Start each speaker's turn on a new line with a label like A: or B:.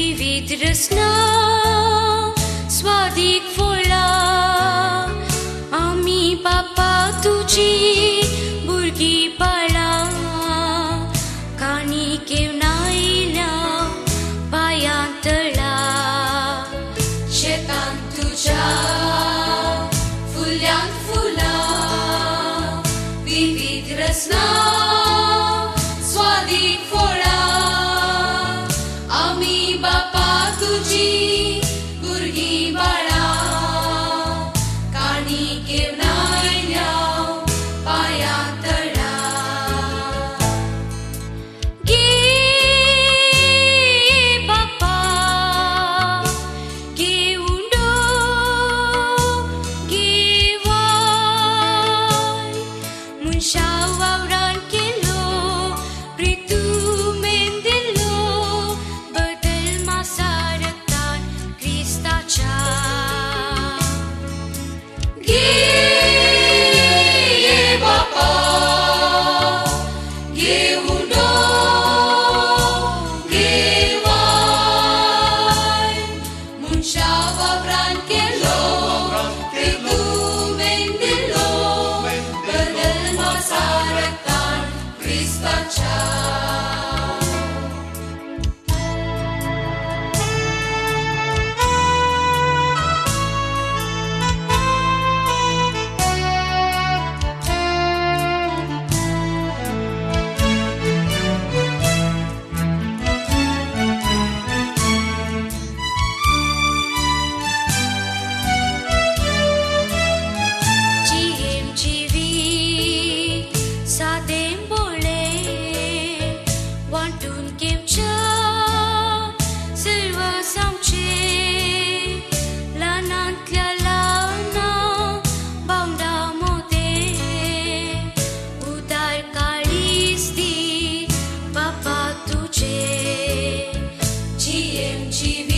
A: विविध रसना स्वादीक फळां आमी बापा तुजी भुरगीं बाळां काणी घेवन आयल्या पांयां तळा शेतान तुज्या फुल्यांत फुलां विविध रसना स्वादीक फळां आमी बापा तुजी भुरगीं बाळां काणी घेवन आयल्या पांयां तळा. गे बापा घे उंडो घे वाय मनशा वावरान केलो प्रितुमेन दिलो बदल मासारतान क्रिस्ताच्या. घे बापा घे उंडो घे वाय मनशा वावरान केलो प्रितुमेन दिलो बदल मासारतान क्रिस्ताच्या. जियेम जिवीत सादें भोळें वांटून घेवच्या सर्वस आमचें ल्हानांतल्या ल्हाना भावंडा मोदें उदार काळीज दी बापा तुजें. जियेम जिवीत